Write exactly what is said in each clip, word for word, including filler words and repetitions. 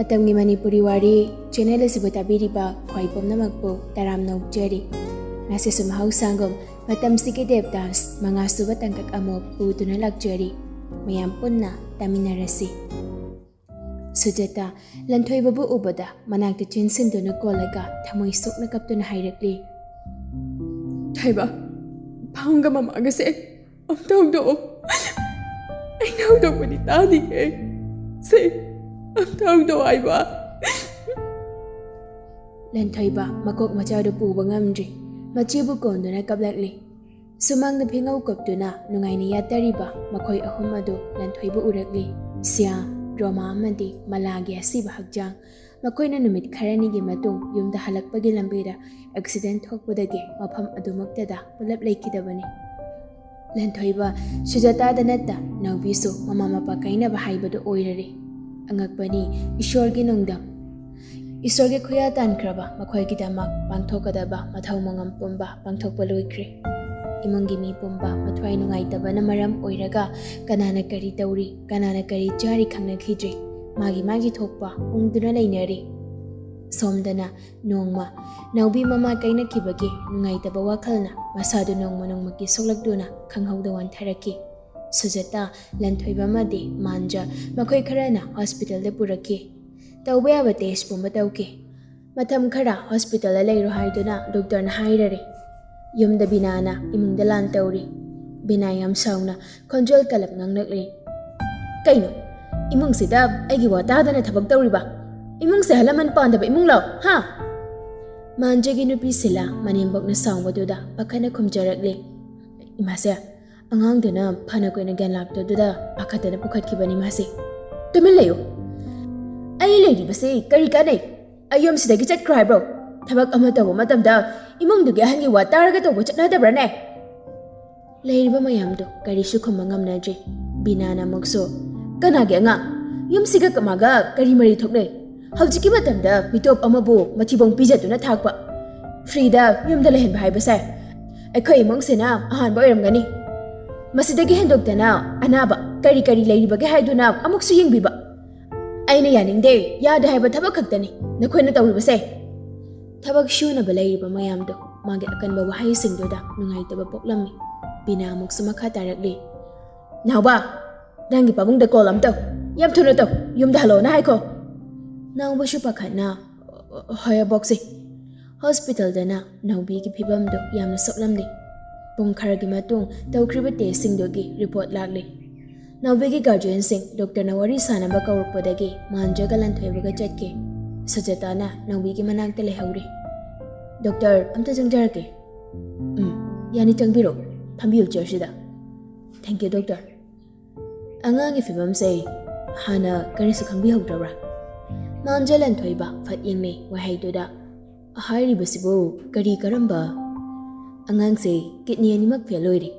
ꯃꯇꯝꯒꯤ ꯃꯅꯤꯄꯨꯔꯤ ꯋꯥꯔꯤ ꯆꯦꯅꯦꯜ ꯑꯁꯤꯕꯨ ꯇꯥꯕꯤꯔꯤꯕ ꯈ꯭ꯋꯥꯏ ꯄꯨꯝꯅꯃꯛꯄꯨ ꯇꯔꯥꯝꯅ ꯑꯣꯛꯆꯔꯤ꯫ ꯉꯁꯤꯁꯨ ꯃꯍꯧꯁꯥꯒꯨꯝ ꯃꯇꯝꯁꯤꯒꯤ ꯗꯦꯕꯗꯥꯁ ꯃꯉꯥꯁꯨꯕ ꯇꯥꯡꯀꯛ ꯑꯃꯨꯛ ꯄꯨꯗꯨꯅ ꯂꯥꯛꯆꯔꯤ꯫ ꯃꯌꯥꯝ ꯄꯨꯟꯅ ꯇꯥꯃꯤꯟꯅꯔꯁꯤ꯫ ꯁꯨꯖꯥꯇꯥ ꯂꯟꯊꯣꯏꯕꯕꯨ ꯎꯕꯗ ꯃꯅꯥꯛꯇ ꯆꯦꯟꯁꯤꯟꯗꯨꯅ ꯀꯣꯜꯂꯒ ꯊꯃꯣꯏ ꯁꯣꯛꯅ ꯀꯞꯇꯨꯅ ꯍꯥꯏꯔꯛꯂꯤ꯫ "ꯊꯣꯏꯕ, ꯄꯥꯎꯒ ꯃꯃꯥꯒꯁꯦ ꯑꯝꯇ ꯍꯧꯗꯣꯛꯑꯣ꯫ ꯑꯩꯅ ꯍꯧꯗꯣꯛꯄꯗꯤ ꯇꯥꯅꯤꯡꯉꯦ꯫ ꯁꯦ, ꯑꯝꯇ ꯍꯧꯗꯣꯛꯑꯣ ꯍꯥꯏꯕ꯫" ꯂꯟꯊꯣꯏꯕ ꯃꯀꯣꯛ ꯃꯆꯥꯗꯨ ꯄꯨꯕ ꯉꯝꯗ꯭ꯔꯤ꯫ ꯃꯆꯦꯕꯨ ꯀꯣꯟꯗꯨꯅ ꯀꯞꯂꯛꯂꯤ꯫ ꯁꯨꯃꯥꯡꯗ ꯐꯤꯉꯧ ꯀꯨꯞꯇꯨꯅ ꯅꯨꯡꯉꯥꯏꯅ ꯌꯥꯠꯇꯔꯤꯕ ꯃꯈꯣꯏ ꯑꯍꯨꯝ ꯑꯗꯨ ꯂꯟꯊꯣꯏꯕ ꯎꯔꯛꯂꯤ꯫ ꯁ꯭ꯌꯥꯝ, ꯔꯣꯃꯥ ꯑꯃꯗꯤ ꯃꯂꯥꯒꯤ ꯑꯁꯤꯕ ꯍꯛꯆꯥꯡ꯫ ꯃꯈꯣꯏꯅ ꯅꯨꯃꯤꯠ ꯈꯔꯅꯤꯒꯤ ꯃꯇꯨꯡ ꯌꯨꯝꯗ ꯍꯜꯂꯛꯄꯒꯤ ꯂꯝꯕꯤꯗ ꯑꯦꯛꯁꯤꯗꯦꯟ ꯊꯣꯛꯄꯗꯒꯤ ꯃꯐꯝ ꯑꯗꯨꯃꯛꯇꯗ ꯄꯨꯂꯞ ꯂꯩꯈꯤꯗꯕꯅꯤ꯫ ꯂꯟꯊꯣꯏꯕ ꯁꯨꯖꯥꯇꯥꯗ ꯅꯠꯇ ꯅꯥꯎꯕꯤꯁꯨ ꯃꯃꯥ ꯃꯄꯥ ꯀꯥꯏꯅꯕ ꯍꯥꯏꯕꯗꯨ ꯑꯣꯏꯔꯔꯦ꯫ ꯑꯉꯛꯄꯅꯤ, ꯏꯁꯣꯔꯒꯤ ꯅꯣꯡꯗꯝ꯫ ꯏꯁꯣꯔꯒꯤ ꯈꯨꯌꯥ ꯇꯥꯟꯈ꯭ꯔꯕ ꯃꯈꯣꯏꯒꯤꯗꯃꯛ ꯄꯥꯡꯊꯣꯛꯀꯗꯕ ꯃꯊꯧ ꯃꯉꯝ ꯄꯨꯝꯕ ꯄꯥꯡꯊꯣꯛꯄ ꯂꯣꯏꯈ꯭ꯔꯦ꯫ ꯏꯃꯨꯡꯒꯤ ꯃꯤ ꯄꯨꯝꯕ ꯃꯊ꯭ꯋꯥꯏ ꯅꯨꯡꯉꯥꯏꯇꯕꯅ ꯃꯔꯝ ꯑꯣꯏꯔꯒ ꯀꯅꯥꯅ ꯀꯔꯤ ꯇꯧꯔꯤ, ꯀꯅꯥꯅ ꯀꯔꯤ ꯆꯥꯔꯤ ꯈꯪꯅꯈꯤꯗ꯭ꯔꯦ꯫ ꯃꯥꯒꯤ ꯃꯥꯒꯤ ꯊꯣꯛꯄ ꯎꯪꯗꯨꯅ ꯂꯩꯅꯔꯤ꯫ ꯁꯣꯝꯗꯅ ꯅꯣꯡꯃ ꯅꯥꯎꯕꯤ ꯃꯃꯥ ꯀꯥꯏꯅꯈꯤꯕꯒꯤ ꯅꯨꯡꯉꯥꯏꯇꯕ ꯋꯥꯈꯜꯅ ꯃꯁꯥꯗꯨ ꯅꯣꯡꯃ ꯅꯣꯡꯃꯒꯤ ꯁꯣꯛꯂꯛꯇꯨꯅ ꯈꯪꯍꯧꯗ ꯋꯥꯟꯊꯔꯛꯈꯤ꯫ ꯁꯨꯖꯥꯇꯥ, ꯂꯟꯊꯣꯏꯕ ꯑꯃꯗꯤ ꯃꯥꯟꯖ ꯃꯈꯣꯏ ꯈꯔꯅ ꯍꯣꯁꯄꯤꯇꯥꯜꯗ ꯄꯨꯔꯛꯈꯤ꯫ ꯇꯧꯕ ꯌꯥꯕ ꯇꯦꯁ ꯄꯨꯝꯕ ꯇꯧꯈꯤ꯫ ꯃꯇꯝ ꯈꯔ ꯍꯣꯁꯄꯤꯇꯥꯜꯗ ꯂꯩꯔꯣ ꯍꯥꯏꯗꯨꯅ ꯗꯣꯛꯇꯔꯅ ꯍꯥꯏꯔꯔꯦ꯫ ꯌꯨꯝꯗ ꯕꯤꯅꯥꯅ ꯏꯃꯨꯡꯗ ꯂꯥꯟ ꯇꯧꯔꯤ꯫ ꯕꯤꯅꯥ ꯌꯥꯝ ꯁꯥꯎꯅ ꯈꯣꯟꯖꯦꯜ ꯀꯜꯂꯞ ꯉꯥꯡꯂꯛꯂꯤ꯫ "ꯀꯩꯅꯣ? ꯏꯃꯨꯡꯁꯤꯗ ꯑꯩꯒꯤ ꯋꯥ ꯇꯥꯗꯅ ꯊꯕꯛ ꯇꯧꯔꯤꯕ? ꯏꯃꯨꯡꯁꯦ ꯑꯍꯜ ꯂꯃꯟ ꯄꯥꯟꯗꯕ ꯏꯃꯨꯡꯂꯣ? ꯍꯥ?" ꯃꯥꯟꯖꯒꯤ ꯅꯨꯄꯤ ꯁꯤꯂꯥ ꯃꯅꯦꯝꯕꯣꯛꯅ ꯁꯥꯎꯕꯗꯨꯗ ꯄꯥꯈꯠꯅ ꯈꯨꯝꯖꯔꯛꯂꯤ꯫ "ꯏꯃꯥꯁꯦ, ꯑꯉꯥꯡꯗꯨꯅ ꯐꯅ ꯀꯨꯏꯅ ꯒ꯭ꯌꯥꯟ ꯂꯥꯛꯇꯗꯨꯗ ꯄꯥꯈꯠꯇꯅ ꯄꯨꯈꯠꯈꯤꯕꯅꯤ ꯃꯥꯁꯦ꯫ ꯇꯨꯃꯤꯟ ꯂꯩꯌꯨ꯫ ꯑꯩ ꯂꯩꯔꯤꯕꯁꯤ ꯀꯔꯤ ꯀꯥꯟꯅꯩ? ꯑꯩ ꯌꯨꯝꯁꯤꯗꯒꯤ ꯆꯠꯈ꯭ꯔꯣ ꯍꯥꯏꯕ꯭ꯔꯣ? ꯊꯕꯛ ꯑꯃ ꯇꯧꯕ ꯃꯇꯝꯗ ꯏꯃꯨꯡꯗꯨꯒꯤ ꯑꯍꯜꯒꯤ ꯋꯥ ꯇꯥꯔꯒ ꯇꯧꯕ ꯆꯠꯅꯗꯕ꯭ꯔꯥꯅꯦ?" ꯂꯩꯔꯤꯕ ꯃꯌꯥꯝꯗꯨ ꯀꯔꯤꯁꯨ ꯈꯨꯝꯕ ꯉꯝꯅꯗ꯭ꯔꯤ꯫ ꯕꯤꯅꯥꯅ ꯑꯃꯨꯛꯁꯨ, "ꯀꯅꯥꯒꯤ ꯑꯉꯥꯡ? ꯌꯨꯝꯁꯤꯒ ꯀꯃꯥꯒ ꯀꯔꯤ ꯃꯔꯤ ꯊꯣꯛꯅꯩ? ꯍꯧꯖꯤꯛꯀꯤ ꯃꯇꯝꯗ ꯃꯤꯇꯣꯞ ꯑꯃꯕꯨ ꯃꯊꯤꯕꯣꯡ ꯄꯤꯖꯗꯨꯅ ꯊꯥꯛꯄ, ꯐ꯭ꯔꯤꯗ ꯌꯨꯝꯗ ꯂꯩꯍꯟꯕ ꯍꯥꯏꯕꯁꯦ꯫ ꯑꯩꯈꯣꯏ ꯏꯃꯨꯡꯁꯤꯅ ꯑꯍꯥꯟꯕ ꯑꯣꯏꯔꯝꯒꯅꯤ꯫ ꯃꯁꯤꯗꯒꯤ ꯍꯦꯟꯗꯣꯛꯇꯅ ꯑꯅꯥꯕ ꯀꯔꯤ ꯀꯔꯤ ꯂꯩꯔꯤꯕꯒꯦ ꯍꯥꯏꯗꯨꯅ ꯑꯃꯨꯛꯁꯨ ꯌꯦꯡꯕꯤꯕ꯫ ꯑꯩꯅ ꯌꯥꯅꯤꯡꯗꯦ, ꯌꯥꯗꯦ ꯍꯥꯏꯕ ꯊꯕꯛ ꯈꯛꯇꯅꯤ ꯅꯈꯣꯏꯅ ꯇꯧꯔꯤꯕꯁꯦ꯫ ꯊꯕꯛ ꯁꯨꯅꯕ ꯂꯩꯔꯤꯕ ꯃꯌꯥꯝꯗꯣ ꯃꯥꯒꯤ ꯑꯀꯟꯕ ꯋꯥꯍꯩꯁꯤꯡꯗꯨꯗ ꯅꯨꯡꯉꯥꯏꯇꯕ ꯄꯣꯛꯂꯝꯃꯤ꯫ ꯕꯤꯅꯥ ꯑꯃꯨꯛꯁꯨ ꯃꯈꯥ ꯇꯥꯔꯛꯂꯤ꯫ "ꯅꯥꯎꯕ, ꯅꯪꯒꯤ ꯄꯥꯕꯨꯡꯗ ꯀꯣꯜ ꯑꯃ ꯇꯧ꯫ ꯌꯥꯝ ꯊꯨꯅ ꯇꯧ꯫ ꯌꯨꯝꯗ ꯍꯜꯂꯛꯑꯣꯅ ꯍꯥꯏꯈꯣ꯫" ꯅꯥꯎꯕꯁꯨ ꯄꯥꯈꯠꯅ, "ꯍꯣꯏ ꯑꯕꯣꯛꯁꯦ꯫" ꯍꯣꯁꯄꯤꯇꯥꯜꯗꯅ ꯅꯥꯎꯕꯤꯒꯤ ꯐꯤꯕꯝꯗꯨ ꯌꯥꯝꯅ ꯁꯣꯛꯂꯝꯂꯤ꯫ ꯄꯨꯡ ꯈꯔꯒꯤ ꯃꯇꯨꯡ ꯇꯧꯈ꯭ꯔꯤꯕ ꯇꯦꯁꯁꯤꯡꯗꯨꯒꯤ ꯔꯤꯄꯣꯔꯠ ꯂꯥꯛꯂꯤ꯫ ꯅꯥꯎꯕꯤꯒꯤ ꯒꯥꯔꯖꯤꯌꯟꯁꯤꯡ ꯗꯣꯛꯇꯔꯅ ꯋꯥꯔꯤ ꯁꯥꯅꯕ ꯀꯧꯔꯛꯄꯗꯒꯤ ꯃꯥꯟꯖꯒ ꯂꯟꯊꯣꯏꯕꯒ ꯆꯠꯈꯤ꯫ ꯁꯨꯖꯥꯇꯥꯅ ꯅꯥꯎꯕꯤꯒꯤ ꯃꯅꯥꯛꯇ ꯂꯩꯍꯧꯔꯤ꯫ "ꯗꯣꯛꯇꯔ, ꯑꯝꯇ ꯆꯪꯖꯔꯛꯀꯦ꯫" "ꯎꯝ, ꯌꯥꯅꯤ, ꯆꯪꯕꯤꯔꯣ꯫ ꯐꯝꯕꯤꯌꯨ ꯆꯤꯌꯔꯁꯤꯗ꯫" "Thank you, doctor." "ꯑꯉꯥꯡꯒꯤ ꯐꯤꯕꯝꯁꯦ ꯍꯥꯟꯅ ꯀꯔꯤꯁꯨ ꯈꯪꯕꯤꯍꯧꯗ꯭ꯔꯕ꯭ꯔꯥ?" ꯃꯥꯟꯖ ꯂꯟꯊꯣꯏꯕ ꯐꯠ ꯌꯦꯡꯂꯦ ꯋꯥꯍꯩꯗꯨꯗ꯫ "ꯍꯥꯏꯔꯤꯕꯁꯤꯕꯨ ꯀꯔꯤ ꯀꯔꯝꯕ?" "ꯑꯉꯥꯡꯁꯦ ꯀꯤꯗꯅꯤ ꯑꯅꯤꯃꯛ ꯐꯦꯜ ꯑꯣꯏꯔꯦ꯫"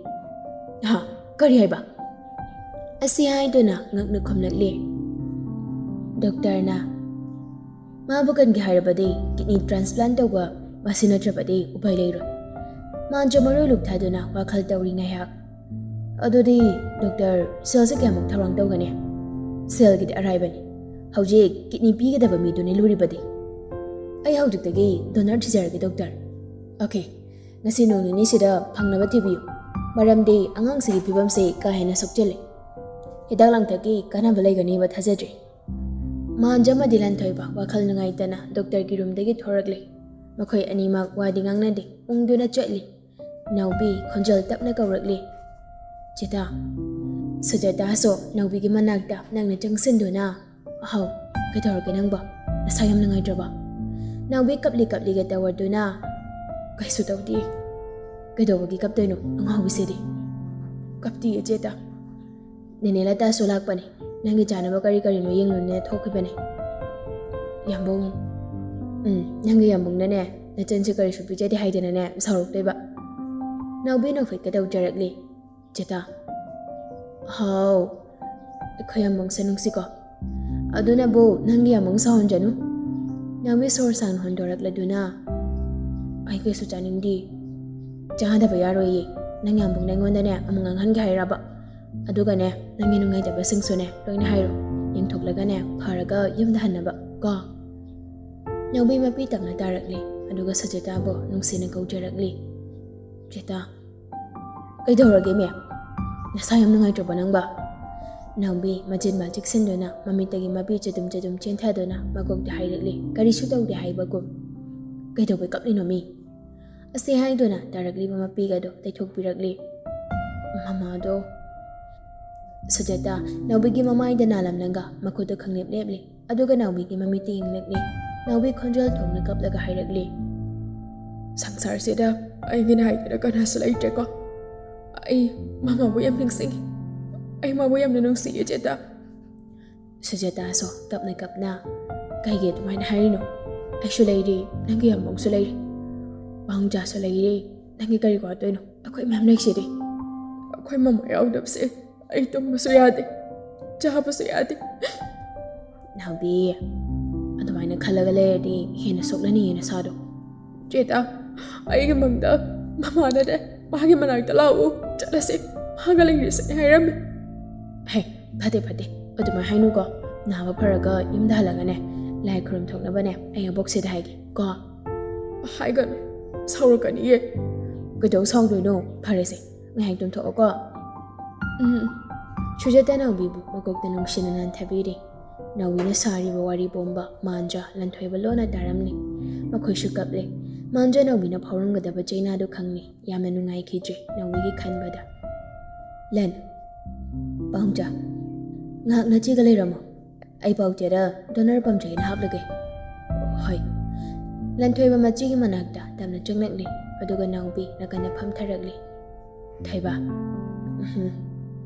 "ꯍꯥ? ꯀꯔꯤ ꯍꯥꯏꯕ?" ꯑꯁꯤ ꯍꯥꯏꯗꯨꯅ ꯉꯛꯅ ꯈꯨꯝꯂꯛꯂꯦ꯫ ꯗꯣꯛꯇꯔꯅ, "ꯃꯥꯕꯨ ꯀꯟꯒꯦ ꯍꯥꯏꯔꯕꯗꯤ ꯀꯤꯗꯅꯤ ꯇ꯭ꯔꯥꯟꯁꯄ꯭ꯂꯥꯟ ꯇꯧꯕ, ꯃꯁꯤ ꯅꯠꯇ꯭ꯔꯕꯗꯤ ꯎꯄꯥꯏ ꯂꯩꯔꯣꯏ꯫" ꯃꯥꯟꯖ ꯃꯔꯣꯏ ꯂꯨꯛꯊꯗꯨꯅ ꯋꯥꯈꯜ ꯇꯧꯔꯤ ꯉꯥꯏꯍꯥꯛ꯫ "ꯑꯗꯨꯗꯤ ꯗꯣꯛꯇꯔ, ꯁꯦꯜꯁꯦ ꯀꯌꯥꯃꯨꯛ ꯊꯧꯔꯥꯡ ꯇꯧꯒꯅꯤ?" "ꯁꯦꯜꯒꯤꯗꯤ ꯑꯔꯥꯏꯕꯅꯤ꯫ ꯍꯧꯖꯤꯛ ꯀꯤꯗꯅꯤ ꯄꯤꯒꯗꯕ ꯃꯤꯗꯨꯅꯤ ꯂꯨꯔꯤꯕꯗꯤ꯫ ꯑꯩ ꯍꯧꯖꯤꯛꯇꯒꯤ ꯗꯣꯅꯔ ꯊꯤꯖꯔꯒꯦ ꯗꯣꯛꯇꯔ꯫" "ꯑꯣꯀꯦ, ꯉꯁꯤ ꯅꯣꯡ ꯅꯤꯅꯤꯁꯤꯗ ꯐꯪꯅꯕ ꯊꯤꯕꯤꯌꯨ꯫ ꯃꯔꯝꯗꯤ ꯑꯉꯥꯡꯁꯤꯒꯤ ꯐꯤꯕꯝꯁꯦ ꯀꯥ ꯍꯦꯟꯅ ꯁꯣꯛꯆꯜꯂꯤ꯫ ꯍꯤꯗꯥꯛ ꯂꯥꯡꯊꯛꯀꯤ ꯀꯥꯟꯅꯕ ꯂꯩꯒꯅꯤꯕ ꯊꯥꯖꯗ꯭ꯔꯤ꯫" ꯃꯥꯟꯖ ꯑꯃꯗꯤ ꯂꯟꯊꯣꯏꯕ ꯋꯥꯈꯜ ꯅꯨꯡꯉꯥꯏꯇꯅ ꯗꯣꯛꯇꯔꯒꯤ ꯔꯨꯝꯗꯒꯤ ꯊꯣꯔꯛꯂꯦ꯫ ꯃꯈꯣꯏ ꯑꯅꯤꯃꯛ ꯋꯥꯗꯤ ꯉꯥꯡꯅꯗꯦ, ꯎꯪꯗꯨꯅ ꯆꯠꯂꯤ꯫ ꯅꯥꯎꯕꯤ ꯈꯣꯟꯖꯦꯜ ꯇꯞꯅ ꯀꯧꯔꯛꯂꯤ, "ꯆꯦꯇꯥ꯫" ꯁꯨꯖꯥꯇꯥꯁꯨ ꯅꯥꯎꯕꯤꯒꯤ ꯃꯅꯥꯛꯇ ꯅꯪꯅ ꯆꯪꯁꯤꯟꯗꯨꯅ, "ꯍꯥꯎ, ꯀꯩꯗꯧꯔꯒꯦ ꯅꯪꯕꯣ? ꯅꯁꯥ ꯌꯥꯝ ꯅꯨꯡꯉꯥꯏꯇ꯭ꯔꯕꯣ?" ꯅꯥꯎꯕꯤ ꯀꯞꯂꯤ ꯀꯞꯂꯤꯒ ꯇꯧꯔꯗꯨꯅ, "ꯀꯩꯁꯨ ꯇꯧꯗꯦ꯫" "ꯀꯩꯗꯧꯕꯒꯤ ꯀꯞꯇꯣꯏꯅꯣ ꯑꯉꯥꯎꯕꯤꯁꯤꯗꯤ?" "ꯀꯞꯇꯤꯌꯦ ꯆꯦꯇꯥ꯫ ꯅꯦꯅꯦ ꯂꯇꯥꯁꯨ ꯂꯥꯛꯄꯅꯦ꯫ ꯅꯪꯒꯤ ꯆꯥꯅꯕ ꯀꯔꯤ ꯀꯔꯤꯅꯣ ꯌꯦꯡꯂꯨꯅꯦ ꯊꯣꯛꯈꯤꯕꯅꯦ꯫" "ꯌꯥꯝꯕꯨꯡ꯫" "ꯎꯝ, ꯅꯪꯒꯤ ꯌꯥꯝꯕꯨꯡꯅꯅꯦ, ꯅꯆꯟꯁꯦ ꯀꯔꯤꯁꯨ ꯄꯤꯖꯗꯦ ꯍꯥꯏꯗꯅꯅꯦ ꯁꯥꯎꯔꯛꯇꯣꯏꯕ꯫" ꯅꯥꯎꯕꯤ ꯅꯣꯛꯐꯦꯠꯀ ꯇꯧꯖꯔꯛꯂꯤ꯫ "ꯆꯦꯇꯥ꯫" "ꯍꯥꯎ꯫" "ꯑꯩꯈꯣꯏ ꯌꯥꯝꯕꯨꯡꯁꯦ ꯅꯨꯡꯁꯤꯀꯣ꯫ ꯑꯗꯨꯅꯕꯨ ꯅꯪꯒꯤ ꯌꯥꯝꯕꯨꯡ ꯁꯥꯎꯍꯟꯖꯅꯨ꯫" ꯅꯥꯎꯕꯤ ꯁꯣꯔ ꯁꯥꯡꯅ ꯍꯣꯟꯗꯣꯔꯛꯂꯗꯨꯅ, "ꯑꯩ ꯀꯩꯁꯨ ꯆꯥꯅꯤꯡꯗꯦ꯫" "ꯆꯥꯗꯕ ꯌꯥꯔꯣꯏꯌꯦ꯫ ꯅꯪ ꯌꯥꯝꯕꯨꯡꯅ ꯑꯩꯉꯣꯟꯗꯅꯦ ꯑꯃꯨꯛ ꯉꯥꯡꯍꯟꯒꯦ ꯍꯥꯏꯔꯕ? ꯑꯗꯨꯒꯅꯦ, ꯅꯪꯒꯤ ꯅꯨꯡꯉꯥꯏꯇꯕꯁꯤꯡꯁꯨꯅꯦ ꯂꯣꯏꯅ ꯍꯥꯏꯔꯣ꯫" ꯌꯦꯡꯊꯣꯛꯂꯒꯅꯦ, ꯐꯔꯒ ꯌꯨꯝꯗ ꯍꯟꯅꯕ ꯀꯣ꯫ ꯅꯥꯎꯕꯤ ꯃꯄꯤ ꯇꯞꯅ ꯇꯥꯔꯛꯂꯤ, ꯑꯗꯨꯒ ꯁꯨꯖꯥꯇꯥꯕꯨ ꯅꯨꯡꯁꯤꯅ ꯀꯧꯖꯔꯛꯂꯤ꯫ "ꯆꯦꯇꯥ, ꯀꯩꯗꯧꯔꯒꯦ ꯃꯦꯝ? ꯅꯁꯥ ꯌꯥꯝ ꯅꯨꯡꯉꯥꯏꯇ꯭ꯔꯕꯣ ꯅꯪꯕ?" ꯅꯥꯎꯕꯤ ꯃꯆꯤꯟ ꯃꯆꯤꯛꯁꯤꯟꯗꯨꯅ ꯃꯃꯤꯠꯇꯒꯤ ꯃꯄꯤ ꯆꯗꯨꯝ ꯆꯗꯨꯝ ꯆꯦꯟꯊꯗꯨꯅ ꯃꯀꯣꯛꯇ ꯍꯥꯏꯔꯛꯂꯤ, ꯀꯔꯤꯁꯨ ꯇꯧꯗꯦ ꯍꯥꯏꯕꯒꯨꯝ꯫ "ꯀꯩꯗꯧꯕꯩ ꯀꯞꯂꯤꯅꯣ ꯃꯤ?" ꯑꯁꯤ ꯍꯥꯏꯗꯨꯅ ꯇꯥꯔꯛꯂꯤꯕ ꯃꯄꯤꯒꯗꯣ ꯇꯩꯊꯣꯛꯄꯤꯔꯛꯂꯤ꯫ "ꯃꯃꯥꯗꯣ"꯫ ꯁꯨꯖꯥꯇꯥ ꯅꯥꯎꯕꯤꯒꯤ ꯃꯃꯥꯏꯗ ꯅꯥꯜꯂꯝꯂꯒ ꯃꯈꯨꯠꯇ ꯈꯪꯂꯦꯞ ꯂꯦꯞꯂꯤ, ꯑꯗꯨꯒ ꯅꯥꯎꯕꯤꯒꯤ ꯃꯃꯤꯠꯇ ꯌꯦꯡꯂꯛꯂꯤ꯫ ꯅꯥꯎꯕꯤ ꯈꯣꯟꯖꯦꯜ ꯊꯣꯛꯅ ꯀꯞꯂꯒ ꯍꯥꯏꯔꯛꯂꯤ, "ꯁꯪꯁꯥꯔꯁꯤꯗ ꯑꯩꯒꯤꯅ ꯍꯥꯏꯗꯅ ꯀꯅꯥꯁꯨ ꯂꯩꯇ꯭ꯔꯦꯀꯣ꯫ ꯑꯩ ꯃꯃꯥꯕꯨ ꯌꯥꯝ ꯅꯤꯡꯁꯤꯡꯉꯤ꯫ ꯑꯩ ꯃꯥꯕꯨ ꯌꯥꯝꯅ ꯅꯨꯡꯁꯤꯌꯦ ꯆꯦꯇꯥ"꯫ ꯁꯨꯖꯥꯇꯥꯁꯨ ꯀꯞꯅ ꯀꯞꯅ, "ꯀꯩꯒꯤ ꯑꯗꯨꯃꯥꯏꯅ ꯍꯥꯏꯔꯤꯅꯣ? ꯑꯩꯁꯨ ꯂꯩꯔꯤ, ꯅꯪꯒꯤ ꯌꯥꯝꯕꯨꯡꯁꯨ ꯂꯩꯔꯤ, ꯄꯥꯎꯡꯖꯥꯁꯨ ꯂꯩꯔꯤ, ꯅꯪꯒꯤ ꯀꯔꯤ ꯋꯥꯠꯇꯣꯏꯅꯣ? ꯑꯩꯈꯣꯏ ꯃꯌꯥꯝ ꯂꯩꯁꯤꯗꯤ"꯫ "ꯑꯩꯈꯣꯏ ꯃꯃꯥ ꯌꯥꯎꯗꯕꯁꯦ ꯑꯩ ꯇꯨꯝꯕꯁꯨ ꯌꯥꯗꯦ, ꯆꯥꯕꯁꯨ ꯌꯥꯗꯦ"꯫ "ꯅꯥꯎꯕꯤ, ꯑꯗꯨꯃꯥꯏꯅ ꯈꯜꯂꯒ ꯂꯩꯔꯗꯤ ꯍꯦꯟꯅ ꯁꯣꯛꯂꯅꯤꯌꯦ ꯅꯁꯥꯗꯣ"꯫ "ꯆꯦꯇꯥ, ꯑꯩꯒꯤ ꯃꯪꯗ ꯃꯃꯥꯅꯅꯦ, ꯃꯥꯒꯤ ꯃꯅꯥꯛꯇ ꯂꯥꯛꯎ, ꯆꯠꯂꯁꯤ, ꯃꯥꯒ ꯂꯩꯔꯁꯦ ꯍꯥꯏꯔꯝꯃꯤ"꯫ "ꯍꯦ, ꯐꯠꯇꯦ ꯐꯠꯇꯦ, ꯑꯗꯨꯃꯥꯏꯅ ꯍꯥꯏꯅꯨꯀꯣ꯫ ꯅꯥꯕ ꯐꯔꯒ ꯌꯨꯝꯗ ꯍꯜꯂꯒꯅꯦ, ꯂꯥꯏ ꯈꯨꯔꯨꯝ ꯊꯣꯛꯅꯕꯅꯦ ꯑꯩ ꯑꯕꯣꯛꯁꯤꯗ ꯍꯥꯏꯒꯦ ꯀꯣ"꯫ "ꯍꯥꯏꯒꯅꯨ, ꯁꯥꯎꯔꯛꯀꯅꯤꯌꯦ"꯫ "ꯀꯩꯗꯧ ꯁꯥꯎꯗꯣꯏꯅꯣ? ꯐꯔꯦꯁꯦ, ꯉꯥꯏꯍꯥꯛ ꯇꯨꯝꯊꯣꯛꯑꯣꯀꯣ"꯫ "ꯎꯝ"꯫ ꯁꯨꯖꯥꯇꯥ ꯅꯥꯎꯕꯤꯕꯨ ꯃꯀꯣꯛꯇ ꯅꯨꯡꯁꯤꯅ ꯅꯥꯟꯊꯕꯤꯔꯤ꯫ ꯅꯥꯎꯕꯤꯅ ꯁꯥꯔꯤꯕ ꯋꯥꯔꯤ ꯄꯨꯝꯕ ꯃꯥꯟꯖꯥ ꯂꯟꯊꯣꯏꯕ ꯂꯣꯟꯅ ꯇꯥꯔꯝꯂꯤ꯫ ꯃꯈꯣꯏꯁꯨ ꯀꯞꯂꯤ꯫ ꯃꯥꯟꯖꯥ ꯅꯥꯎꯕꯤꯅ ꯐꯥꯎꯔꯝꯒꯗꯕ ꯆꯩꯅꯥꯗꯨ ꯈꯪꯂꯤ꯫ ꯌꯥꯝꯅ ꯅꯨꯡꯉꯥꯏꯈꯤꯗ꯭ꯔꯦ ꯅꯥꯎꯕꯤꯒꯤ ꯈꯟꯕꯗ꯫ "ꯂꯟ, ꯄꯥꯎꯡꯖꯥ, ꯉꯥꯏꯍꯥꯛ ꯅꯆꯦꯒ ꯂꯩꯔꯝꯃꯣ꯫ ꯑꯩ ꯄꯥꯎꯆꯦꯗ ꯗꯣꯅꯔ ꯄꯥꯝꯖꯩꯅ ꯍꯥꯞꯂꯒꯦ"꯫ "ꯍꯣꯏ"꯫ ꯂꯟꯊꯣꯏꯕ ꯃꯆꯦꯒꯤ ꯃꯅꯥꯛꯇ ꯇꯞꯅ ꯆꯪꯂꯛꯂꯤ, ꯑꯗꯨꯒ ꯅꯥꯎꯕꯤ ꯅꯥꯀꯟꯗ ꯐꯝꯊꯔꯛꯂꯤ꯫ "ꯊꯣꯏꯕ"꯫ "ꯎꯝꯍꯨꯝ꯫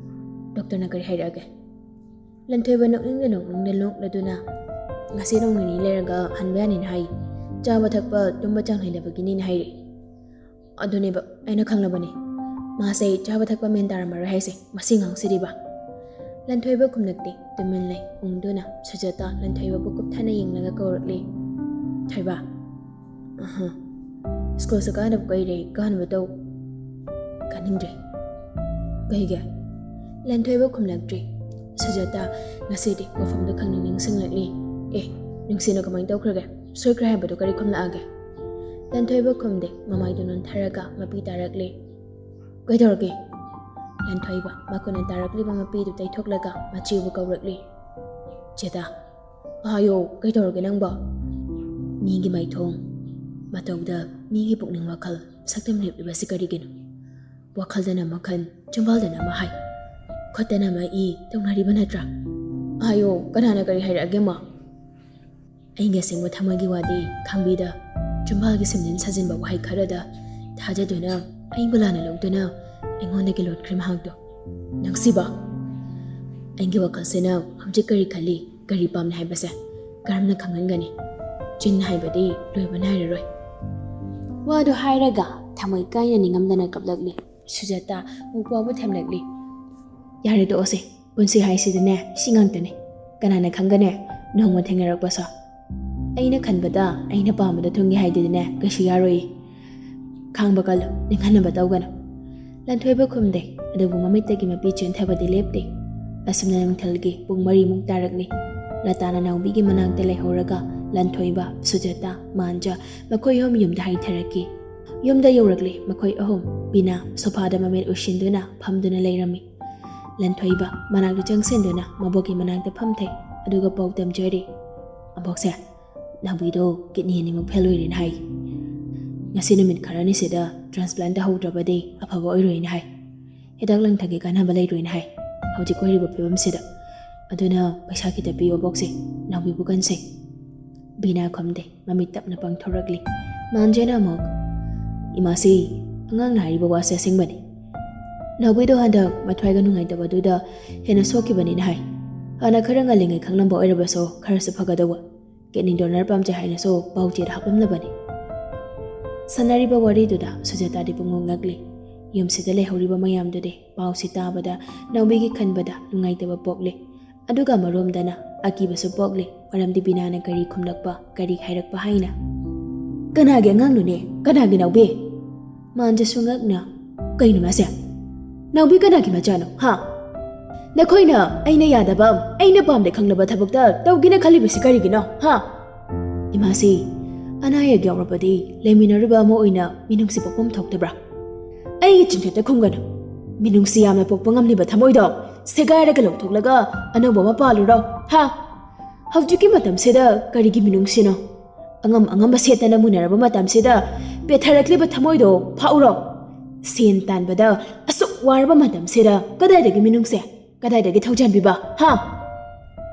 ꯗꯣꯛꯇꯔꯅ ꯀꯔꯤ ꯍꯥꯏꯔꯛꯑꯒꯦ?" ꯂꯟꯊꯣꯏꯕ ꯅꯣꯛꯅꯤꯡꯅ ꯅꯣꯛꯅꯤꯡꯅ ꯅꯣꯛꯂꯗꯨꯅ, "ꯉꯁꯤ ꯅꯣꯡ ꯅꯤꯅꯤ ꯂꯩꯔꯒ ꯍꯟꯕ ꯌꯥꯅꯤꯅ ꯍꯥꯏ꯫ ꯆꯥꯕ ꯊꯛꯄ ꯇꯨꯝꯕ ꯆꯥꯡ ꯅꯥꯏꯗꯕꯒꯤꯅꯤꯅ ꯍꯥꯏꯔꯛꯏ"꯫ "ꯑꯗꯨꯅꯦꯕ ꯑꯩꯅ ꯈꯪꯂꯕꯅꯤ꯫ ꯃꯥꯁꯦ ꯆꯥꯕ ꯊꯛꯄ ꯃꯦꯟ ꯇꯥꯔꯝꯃꯔꯣꯏ ꯍꯥꯏꯁꯦ, ꯃꯁꯤ ꯉꯥꯡꯁꯤꯗꯤꯕ"꯫ ꯂꯟꯊꯣꯏꯕ ꯈꯨꯝꯂꯛꯇꯦ, ꯇꯨꯃꯤꯟ ꯂꯩ꯫ ꯎꯪꯗꯨꯅ ꯁꯨꯖꯥꯇꯥ ꯂꯟꯊꯣꯏꯕꯕꯨ ꯀꯨꯞꯊꯅ ꯌꯦꯡꯂꯒ ꯀꯧꯔꯛꯂꯤ, "ꯊꯣꯏꯕ"꯫ "ꯑꯍ꯫ ꯁ꯭ꯀꯨꯜꯁꯨ ꯀꯥꯅꯕ ꯀꯨꯏꯔꯦ, ꯀꯥꯅꯕ ꯇꯧ"꯫ "ꯀꯥꯅꯤꯡꯗ꯭ꯔꯦ"꯫ "ꯀꯩꯒꯤ?" ꯂꯟꯊꯣꯏꯕ ꯈꯨꯝꯂꯛꯇ꯭ꯔꯤ꯫ ꯁꯨꯖꯥꯇꯥ ꯉꯁꯤꯗꯤ ꯋꯥꯐꯝꯗꯣ ꯈꯪꯅꯤꯡ ꯅꯤꯡꯁꯤꯡꯂꯛꯂꯤ꯫ "ꯑꯦ, ꯅꯨꯡꯁꯤꯅ ꯀꯃꯥꯏꯅ ꯇꯧꯈ꯭ꯔꯒꯦ? ꯁꯣꯏꯈ꯭ꯔꯦ ꯍꯥꯏꯕꯗꯣ ꯀꯔꯤ ꯈꯨꯝꯂꯛꯑꯒꯦ?" ꯂꯟꯊꯣꯏꯕ ꯈꯨꯝꯗꯦ, ꯃꯃꯥꯏꯗꯨ ꯅꯣꯟꯊꯔꯒ ꯃꯄꯤ ꯇꯥꯔꯛꯂꯤ꯫ "ꯀꯩꯗꯧꯔꯒꯦ?" ꯂꯟꯊꯣꯏꯕ ꯃꯈꯨꯠꯅ ꯇꯥꯔꯛꯂꯤꯕ ꯃꯄꯤꯗꯨ ꯇꯩꯊꯣꯛꯂꯒ ꯃꯆꯦꯕꯨ ꯀꯧꯔꯛꯂꯤ꯫ "ꯆꯦꯇꯥ, ꯍꯥꯏꯌꯣ, ꯀꯩꯗꯧꯔꯒꯦ ꯅꯪꯕꯣ?" "ꯃꯤꯒꯤ ꯃꯥꯏꯊꯣꯡ ꯃꯇꯧꯗ ꯃꯤꯒꯤ ꯄꯨꯛꯅꯤꯡ ꯋꯥꯈꯜ ꯁꯛꯇꯝ ꯂꯦꯞꯂꯤꯕꯁꯤ ꯀꯔꯤꯒꯤꯅꯣ? ꯋꯥꯈꯜꯗꯅ ꯃꯈꯜ, ꯆꯨꯝꯕꯥꯜꯗꯅ ꯑꯃ ꯍꯥꯏ, ꯈꯨꯠꯇꯅ ꯑꯃ ꯏ ꯇꯧꯅꯔꯤꯕ ꯅꯠꯇ꯭ꯔꯥ? ꯍꯥꯏꯌꯣ, ꯀꯅꯥꯅ ꯀꯔꯤ ꯍꯥꯏꯔꯛꯑꯒꯦ, ꯃꯥ?" ꯑꯩꯒꯤ ꯑꯁꯦꯡꯕ ꯊꯃꯣꯏꯒꯤ ꯋꯥꯗꯤ ꯈꯪꯕꯤꯗ, ꯆꯨꯝꯕꯥꯜꯒꯤ ꯁꯦꯝꯖꯤꯟ ꯁꯥꯖꯤꯟꯕ ꯋꯥꯍꯩ ꯈꯔꯗ ꯊꯥꯖꯗꯨꯅ ꯑꯩꯕꯨ ꯂꯥꯟꯅ ꯂꯧꯗꯨꯅ ꯑꯩꯉꯣꯟꯗꯒꯤ ꯂꯣꯠꯈ꯭ꯔꯦ ꯃꯍꯥꯛꯇꯣ꯫ ꯅꯨꯡꯁꯤꯕ, ꯑꯩꯒꯤ ꯋꯥꯈꯜꯁꯤꯅ ꯍꯧꯖꯤꯛ ꯀꯔꯤ ꯈꯜꯂꯤ, ꯀꯔꯤ ꯄꯥꯝꯂꯤ ꯍꯥꯏꯕꯁꯦ ꯀꯔꯝꯅ ꯈꯪꯍꯟꯒꯅꯤ? ꯆꯤꯟ ꯍꯥꯏꯕꯗꯤ ꯂꯣꯏꯕ ꯅꯥꯏꯔꯔꯣꯏ꯫ ꯋꯥꯗꯨ ꯍꯥꯏꯔꯒ ꯊꯃꯣꯏ ꯀꯥꯏꯅ ꯅꯤꯡꯉꯝꯗꯅ ꯀꯞꯂꯛꯂꯤ꯫ ꯁꯨꯖꯥꯇꯥ ꯃꯧꯄ꯭ꯋꯥꯕꯨ ꯊꯦꯝꯂꯛꯂꯤ꯫ "ꯌꯥꯔꯦ, ꯇꯣꯛꯑꯁꯦ꯫ ꯄꯨꯟꯁꯤ ꯍꯥꯏꯁꯤꯗꯤꯅꯦ, ꯁꯤ ꯉꯥꯛꯇꯅꯦ꯫ ꯀꯅꯥꯅ ꯈꯪꯒꯅꯦ ꯅꯣꯡꯃ ꯊꯦꯡꯅꯔꯛꯄꯁꯨ? ꯑꯩꯅ ꯈꯟꯕꯗ ꯑꯩꯅ ꯄꯥꯝꯕꯗ ꯊꯨꯡꯒꯦ ꯍꯥꯏꯗꯨꯗꯤꯅꯦ, ꯀꯩꯁꯨ ꯌꯥꯔꯣꯏꯌꯦ꯫ ꯈꯥꯡꯕ ꯀꯜꯂꯨ, ꯅꯤꯡꯍꯟꯅꯕ ꯇꯧꯒꯅꯨ꯫" ꯂꯟꯊꯣꯏꯕ ꯈꯨꯝꯗꯦ, ꯑꯗꯨꯕꯨ ꯃꯃꯤꯠꯇꯒꯤ ꯃꯄꯤ ꯆꯦꯟꯊꯕꯗꯤ ꯂꯦꯞꯇꯦ꯫ ꯑꯁꯨꯝꯅ ꯅꯨꯡꯊꯤꯜꯒꯤ ꯄꯨꯡ ꯃꯔꯤꯃꯨꯛ ꯇꯥꯔꯛꯂꯤ꯫ ꯂꯇꯥꯅ ꯅꯥꯎꯕꯤꯒꯤ ꯃꯅꯥꯛꯇ ꯂꯩꯍꯧꯔꯒ ꯂꯟꯊꯣꯏꯕ, ꯁꯨꯖꯥꯇꯥ, ꯃꯥꯟꯖ ꯃꯈꯣꯏ ꯑꯍꯨꯝ ꯌꯨꯝꯗ ꯍꯥꯏꯊꯔꯛꯈꯤ꯫ ꯌꯨꯝꯗ ꯌꯧꯔꯛꯂꯤ ꯃꯈꯣꯏ ꯑꯍꯨꯝ꯫ ꯕꯤꯅꯥ ꯁꯣꯐꯥꯗ ꯃꯃꯤꯠ ꯎꯏꯁꯤꯟꯗꯨꯅ ꯐꯝꯗꯨꯅ ꯂꯩꯔꯝꯃꯤ꯫ ꯂꯟꯊꯣꯏꯕ ꯃꯅꯥꯛꯇ ꯆꯪꯁꯤꯟꯗꯨꯅ ꯃꯕꯣꯛꯀꯤ ꯃꯅꯥꯛꯇ ꯐꯝꯊꯩ, ꯑꯗꯨꯒ ꯄꯥꯎ ꯇꯝꯖꯔꯤ꯫ "ꯑꯕꯣꯛꯁꯦ, ꯅꯥꯎꯕꯤꯗꯣ ꯀꯤꯗꯅꯤ ꯑꯅꯤꯃꯛ ꯐꯦꯜ ꯑꯣꯏꯔꯦꯅ ꯍꯥꯏ꯫ ꯉꯁꯤ ꯅꯨꯃꯤꯠ ꯈꯔꯅꯤꯁꯤꯗ ꯇ꯭ꯔꯥꯟꯁꯄ꯭ꯂꯥꯟ ꯇꯧꯍꯧꯗ꯭ꯔꯕꯗꯤ ꯑꯐꯕ ꯑꯣꯏꯔꯣꯏꯅ ꯍꯥꯏ꯫ ꯍꯤꯗꯥꯛ ꯂꯥꯡꯊꯛꯀꯤ ꯀꯥꯟꯅꯕ ꯂꯩꯔꯣꯏꯅ ꯍꯥꯏ꯫ ꯍꯧꯖꯤꯛ ꯑꯣꯏꯔꯤꯕ ꯐꯤꯕꯝꯁꯤꯗ꯫ ꯑꯗꯨꯅ ꯄꯩꯁꯥ ꯈꯤꯇ ꯄꯤꯌꯣ, ꯑꯕꯣꯛꯁꯦ, ꯅꯥꯎꯕꯤꯕꯨ ꯀꯟꯁꯦ꯫" ꯕꯤꯅꯥ ꯈꯨꯝꯗꯦ꯫ ꯃꯃꯤꯠ ꯇꯞꯅ ꯄꯥꯡꯊꯣꯔꯛꯂꯤ꯫ ꯃꯥꯟꯖꯅ ꯑꯃꯨꯛ, "ꯏꯃꯥꯁꯤ, ꯑꯉꯥꯡꯅ ꯍꯥꯏꯔꯤꯕ ꯋꯥꯁꯦ ꯑꯁꯦꯡꯕꯅꯤ꯫ ꯅꯥꯎꯕꯤꯗꯣ ꯍꯟꯗꯛ ꯃꯊ꯭ꯋꯥꯏꯒ ꯅꯨꯡꯉꯥꯏꯇꯕꯗꯨꯗ ꯍꯦꯟꯅ ꯁꯣꯛꯈꯤꯕꯅꯤꯅ ꯍꯥꯏ꯫ ꯍꯥꯟꯅ ꯈꯔ ꯉꯜꯂꯤꯉꯩ ꯈꯪꯂꯝꯕ ꯑꯣꯏꯔꯕꯁꯨ ꯈꯔꯁꯨ ꯐꯒꯗꯧꯕ꯫ ꯀꯤꯗꯅꯤ ꯗꯣꯅꯔ ꯄꯥꯝꯖꯩ ꯍꯥꯏꯅꯁꯨ ꯄꯥꯎ ꯆꯦꯗ ꯍꯥꯞꯂꯝꯂꯕꯅꯤ꯫" ꯁꯥꯟꯅꯔꯤꯕ ꯋꯥꯔꯤꯗꯨꯗ ꯁꯨꯖꯥꯇꯥꯗꯤ ꯄꯨꯡꯉꯣꯛ ꯉꯛꯂꯤ꯫ ꯌꯨꯝꯁꯤꯗ ꯂꯩꯍꯧꯔꯤꯕ ꯃꯌꯥꯝꯗꯨꯗꯤ ꯄꯥꯎꯁꯤ ꯇꯥꯕꯗ ꯅꯥꯎꯕꯤꯒꯤ ꯈꯟꯕꯗ ꯅꯨꯡꯉꯥꯏꯇꯕ ꯄꯣꯛꯂꯤ꯫ ꯑꯗꯨꯒ ꯑꯃꯔꯣꯝꯗꯅ ꯑꯀꯤꯕꯁꯨ ꯄꯣꯛꯂꯤ, ꯃꯔꯝꯗꯤ ꯕꯤꯅꯥꯅ ꯀꯔꯤ ꯈꯨꯝꯂꯛꯄ, ꯀꯔꯤ ꯍꯥꯏꯔꯛꯄ ꯍꯥꯏꯅ꯫ "ꯀꯅꯥꯒꯤ ꯑꯉꯥꯡꯅꯣꯅꯦ? ꯀꯅꯥꯒꯤ ꯅꯥꯎꯕꯤ?" ꯃꯥꯟꯖꯁꯨ ꯉꯛꯅ, "ꯀꯩꯅꯣ ꯃꯥꯁꯦ? ꯅꯥꯎꯕꯤ ꯀꯅꯥꯒꯤ ꯃꯆꯥꯅꯣ, ꯍꯥ?" ꯅꯈꯣꯏꯅ ꯑꯩꯅ ꯌꯥꯗꯕ, ꯑꯩꯅ ꯄꯥꯝꯗꯦ ꯈꯪꯂꯕ ꯊꯕꯛꯇ ꯇꯧꯒꯦꯅ ꯈꯜꯂꯤꯕꯁꯤ ꯀꯔꯤꯒꯤꯅꯣ, ꯍꯥ? ꯏꯃꯥꯁꯤ, ꯑꯅꯥ ꯑꯌꯦꯛ ꯌꯥꯎꯔꯕꯗꯤ ꯂꯩꯃꯤꯟꯅꯔꯤꯕ ꯑꯃ ꯑꯣꯏꯅ ꯃꯤꯅꯨꯡꯁꯤ ꯄꯣꯛꯐꯝ ꯊꯣꯛꯇꯕ꯭ꯔꯥ? ꯑꯩꯒꯤ ꯆꯤꯟꯊꯠꯇ ꯈꯨꯝꯒꯅꯨ꯫ ꯃꯤꯅꯨꯡꯁꯤ ꯌꯥꯝꯅ ꯄꯣꯛꯄ ꯉꯝꯂꯤꯕ ꯊꯃꯣꯏꯗꯣ ꯁꯦꯒꯥꯏꯔꯒ ꯂꯧꯊꯣꯛꯂꯒ ꯑꯅꯧꯕ ꯑꯃ ꯄꯥꯜꯂꯨꯔꯣ, ꯍꯥ? ꯍꯧꯖꯤꯛꯀꯤ ꯃꯇꯝꯁꯤꯗ ꯀꯔꯤꯒꯤ ꯃꯤꯅꯨꯡꯁꯤꯅꯣ? ꯑꯉꯝ ꯑꯉꯝꯕ ꯁꯦꯠꯇꯅ ꯃꯨꯟꯅꯔꯕ ꯃꯇꯝꯁꯤꯗ ꯄꯦꯊꯔꯛꯂꯤꯕ ꯊꯃꯣꯏꯗꯣ ꯐꯥꯛꯎꯔꯣ꯫ ꯁꯦꯟ ꯇꯥꯟꯕꯗ ꯑꯁꯨꯛ ꯋꯥꯔꯕ ꯃꯇꯝꯁꯤꯗ ꯀꯗꯥꯏꯗꯒꯤ ꯃꯤꯅꯨꯡꯁꯤ? ꯀꯗꯥꯏꯗꯒꯤ ꯊꯧꯖꯥꯟꯕꯤꯕ? ꯍꯥ?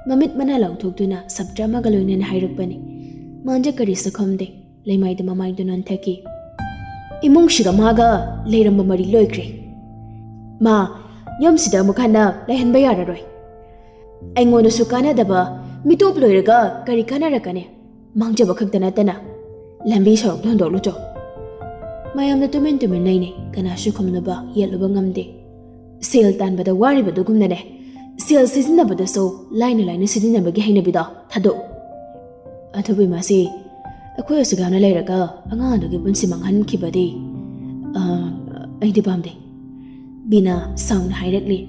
ꯃꯃꯤꯠ ꯃꯅꯥ ꯂꯥꯎꯊꯣꯛꯇꯨꯅ ꯁꯞꯇ꯭ꯔ ꯑꯃꯒ ꯂꯣꯏꯅꯅ ꯍꯥꯏꯔꯛꯄꯅꯤ꯫ ꯃꯥꯟꯖ ꯀꯔꯤꯁꯨ ꯈꯨꯝꯗꯦ꯫ ꯂꯩꯃꯥꯏꯗ ꯃꯃꯥꯏꯗꯨ ꯅꯣꯟꯊꯈꯤ꯫ ꯏꯃꯨꯡꯁꯤꯒ ꯃꯥꯒ ꯂꯩꯔꯝꯕ ꯃꯔꯤ ꯂꯣꯏꯈ꯭ꯔꯦ꯫ ꯃꯥ, ꯌꯨꯝꯁꯤꯗ ꯑꯃꯨꯛ ꯍꯟꯅ ꯂꯩꯍꯟꯕ ꯌꯥꯔꯔꯣꯏ꯫ ꯑꯩꯉꯣꯟꯗꯁꯨ ꯀꯥꯟꯅꯗꯕ, ꯃꯤꯇꯣꯞ ꯂꯣꯏꯔꯒ ꯀꯔꯤ ꯀꯥꯟꯅꯔꯛꯀꯅꯤ? ꯃꯥꯡꯖꯕ ꯈꯛꯇ ꯅꯠꯇꯅ꯫ ꯂꯝꯕꯤ ꯁꯣꯔꯣꯛꯇ ꯍꯨꯟꯗꯣꯛꯂꯨꯆꯣ꯫ ꯃꯌꯥꯝꯅ ꯇꯨꯃꯤꯟ ꯇꯨꯃꯤꯟ ꯂꯩꯅꯩ, ꯀꯅꯥꯁꯨ ꯈꯨꯝꯅꯕ ꯌꯦꯠꯂꯨꯕ ꯉꯝꯗꯦ꯫ ꯁꯦꯜ ꯇꯥꯟꯕꯗ ꯋꯥꯔꯤꯕꯗꯨꯒꯨꯝꯅꯅꯦ, ꯁꯦꯜ ꯁꯤꯖꯤꯟꯅꯕꯗꯁꯨ ꯂꯥꯏꯅ ꯂꯥꯏꯅ ꯁꯤꯖꯤꯟꯅꯕꯒꯤ ꯍꯩꯅꯕꯤꯗꯣ ꯊꯥꯗꯣꯛꯎ꯫ ꯑꯗꯨꯕꯨ ꯏꯃꯥꯁꯤ, ꯑꯩꯈꯣꯏ ꯑꯁꯨꯛ ꯌꯥꯝꯅ ꯂꯩꯔꯒ ꯑꯉꯥꯡ ꯑꯗꯨꯒꯤ ꯄꯨꯟꯁꯤ ꯃꯥꯡꯍꯟꯈꯤꯕꯗꯤ, ꯑ, ꯑꯩꯗꯤ ꯄꯥꯝꯗꯦ꯫ ꯕꯤꯅꯥ ꯁꯥꯎꯅ ꯍꯥꯏꯔꯛꯂꯤ꯫